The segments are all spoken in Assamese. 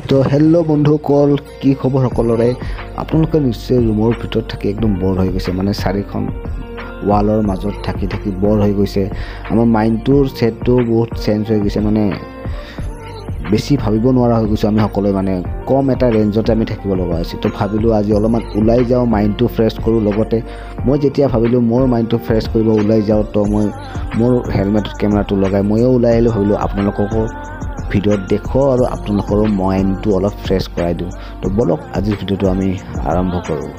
তো হেল্ল' বন্ধুসকল, কি খবৰ সকলোৰে? আপোনালোকে নিশ্চয় ৰুমৰ ভিতৰত থাকি একদম বৰ হৈ গৈছে, মানে চাৰিখন ৱালৰ মাজত থাকি থাকি বৰ হৈ গৈছে। আমাৰ মাইণ্ডটোৰ ছেটটো বহুত চেঞ্জ হৈ গৈছে, মানে বেছি ভাবিব নোৱাৰা হৈ গৈছোঁ আমি সকলোৱে, মানে কম এটা ৰেঞ্জতে আমি থাকিব লগা হৈছে। তো ভাবিলোঁ আজি অলপমান ওলাই যাওঁ, মাইণ্ডটো ফ্ৰেছ কৰোঁ। লগতে মই যেতিয়া ভাবিলোঁ মোৰ মাইণ্ডটো ফ্ৰেছ কৰিব ওলাই যাওঁ, তো মই মোৰ হেলমেটত কেমেৰাটো লগাই ময়ো ওলাই আহিলোঁ। ভাবিলোঁ আপোনালোককো ভিডিঅ'ত দেখুৱাওঁ আৰু আপোনালোকৰো মাইণ্ডটো অলপ ফ্ৰেছ কৰাই দিওঁ। তো ব'লক আজিৰ ভিডিঅ'টো আমি আৰম্ভ কৰোঁ।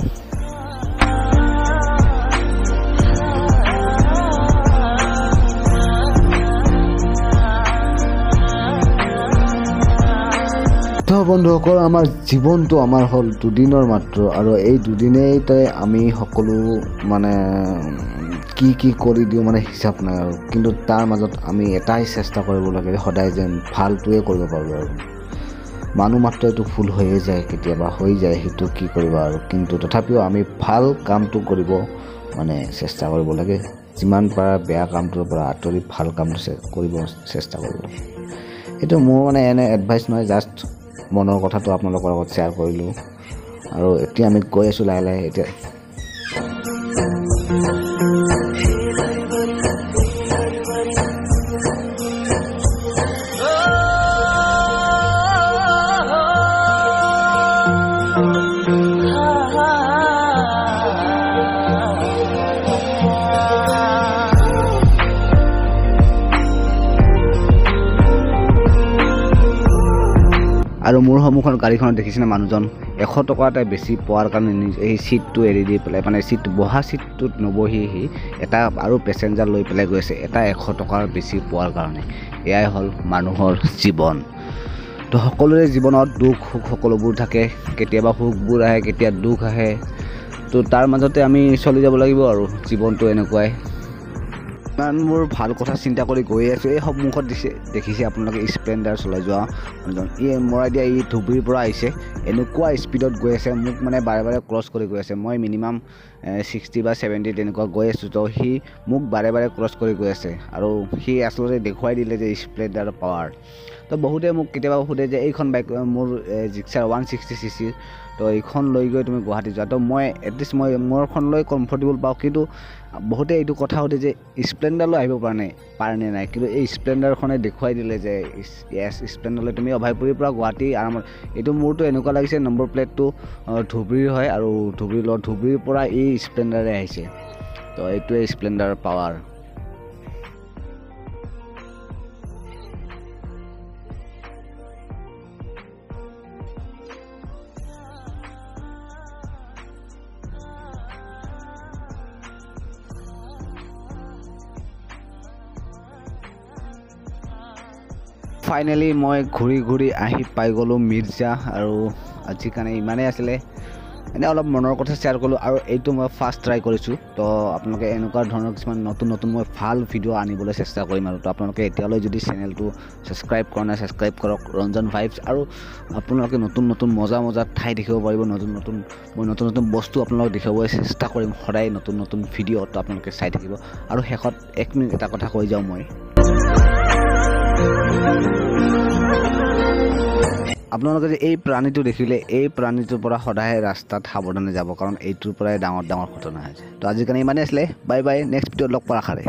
তো বন্ধুসকল, আমাৰ জীৱনটো আমাৰ হ'ল দুদিনৰ মাত্ৰ, আৰু এই দুদিনেই আমি সকলো মানে কি কি কৰি দিওঁ মানে হিচাপ নাই আৰু। কিন্তু তাৰ মাজত আমি এটাই চেষ্টা কৰিব লাগে সদায় যেন ভালটোৱে কৰিব পাৰোঁ। আৰু মানুহ মাত্ৰ এইটো ভুল হৈয়ে যায়, কেতিয়াবা হৈ যায়, সেইটো কি কৰিবা আৰু। কিন্তু তথাপিও আমি ভাল কামটো কৰিব মানে চেষ্টা কৰিব লাগে, যিমান পাৰা বেয়া কামটোৰ পৰা আঁতৰি ভাল কামটো কৰিব চেষ্টা কৰিব লাগে। এইটো মোৰ মানে এনে এডভাইচ নহয়, জাষ্ট মনৰ কথাটো আপোনালোকৰ লগত শ্বেয়াৰ কৰিলোঁ। আৰু এতিয়া আমি গৈ আছোঁ লাহে লাহে এতিয়া। আৰু মোৰ সন্মুখৰ গাড়ীখনত দেখিছেনে মানুহজন 100 টকা এটা বেছি পোৱাৰ কাৰণে এই চিটটো এৰি দি পেলাই, মানে চিট বহা চিটটোত নবহি সি এটা আৰু পেচেঞ্জাৰ লৈ পেলাই গৈ আছে, এটা 100 টকাৰ বেছি পোৱাৰ কাৰণে। এয়াই হ'ল মানুহৰ জীৱন। তো সকলোৰে জীৱনত দুখ সুখ সকলোবোৰ থাকে, কেতিয়াবা সুখবোৰ আহে, কেতিয়া দুখ আহে। তো তাৰ মাজতে আমি চলি যাব লাগিব আৰু জীৱনটো এনেকুৱাই। ইমানবোৰ ভাল কথা চিন্তা কৰি গৈ আছোঁ। এই সন্মুখত দিছে দেখিছে আপোনালোকে স্প্লেণ্ডাৰ চলাই যোৱা মানুহজন, ই মৰাই দিয়া, ই ধুবুৰীৰ পৰা আহিছে, এনেকুৱা স্পীডত গৈ আছে, মোক মানে বাৰে বাৰে ক্ৰছ কৰি গৈ আছে। মই মিনিমাম 60 বা 70 তেনেকুৱা গৈ আছোঁ, তো সি মোক বাৰে বাৰে ক্ৰছ কৰি গৈ আছে। আৰু সি আচলতে দেখুৱাই দিলে যে স্প্লেণ্ডাৰৰ পাৱাৰ। তো বহুতে মোক কেতিয়াবা সোধে যে এইখন বাইক মোৰ জিক্সাৰ 160 চি চিৰ, তো এইখন লৈ গৈ তুমি গুৱাহাটী যোৱা, তো মই এটলিষ্ট মই মোৰখন লৈ কমফৰ্টেবল পাওঁ। কিন্তু বহুতে এইটো কথা সোধে যে স্প্লেণ্ডাৰ লৈ আহিব পৰা নাই, পাৰে নাই, কিন্তু এই স্প্লেণ্ডাৰখনে দেখুৱাই দিলে যে য়েছ, স্প্লেণ্ডাৰ লৈ তুমি অভয়পুৰীৰ পৰা গুৱাহাটী আৰামত। এইটো মোৰতো এনেকুৱা লাগিছে নম্বৰ প্লেটটো ধুবুৰীৰ হয়, আৰু ধুবুৰীৰ পৰা এই স্প্লেণ্ডাৰে আহিছে। তো এইটোৱে স্প্লেণ্ডাৰৰ পাৱাৰ। ফাইনেলি মই ঘূৰি ঘূৰি আহি পাই গ'লোঁ মিৰ্জা। আৰু আজিৰ কাৰণে ইমানেই আছিলে, এনেই অলপ মনৰ কথা শ্বেয়াৰ কৰিলোঁ। আৰু এইটো মই ফাৰ্ষ্ট ট্ৰাই কৰিছোঁ, তো আপোনালোকে এনেকুৱা ধৰণৰ কিছুমান নতুন নতুন মই ভাল ভিডিঅ' আনিবলৈ চেষ্টা কৰিম আৰু। তো আপোনালোকে এতিয়ালৈ যদি চেনেলটো ছাবস্ক্ৰাইব কৰা নাই, ছাবস্ক্ৰাইব কৰক ৰঞ্জন ভাইবছ। আৰু আপোনালোকে নতুন নতুন মজা মজা ঠাই দেখিব পাৰিব, নতুন নতুন মই নতুন নতুন বস্তু আপোনালোকক দেখুৱাবলৈ চেষ্টা কৰিম সদায় নতুন নতুন ভিডিঅ', তো আপোনালোকে চাই থাকিব। আৰু শেষত 1 মিনিট এটা কথা কৈ যাওঁ মই। আপোনালোকে যে এই প্ৰাণীটো দেখিলে, এই প্ৰাণীটোৰ পৰা সদায় ৰাস্তাত সাৱধানে যাব, কাৰণ এইটোৰ পৰাই ডাঙৰ ডাঙৰ ঘটনা হৈছে। তো আজিৰ কাৰণে ইমানেই আছিলে, বাই বাই, নেক্সট ভিডিঅ'ত লগ পোৱাৰ আশাৰে।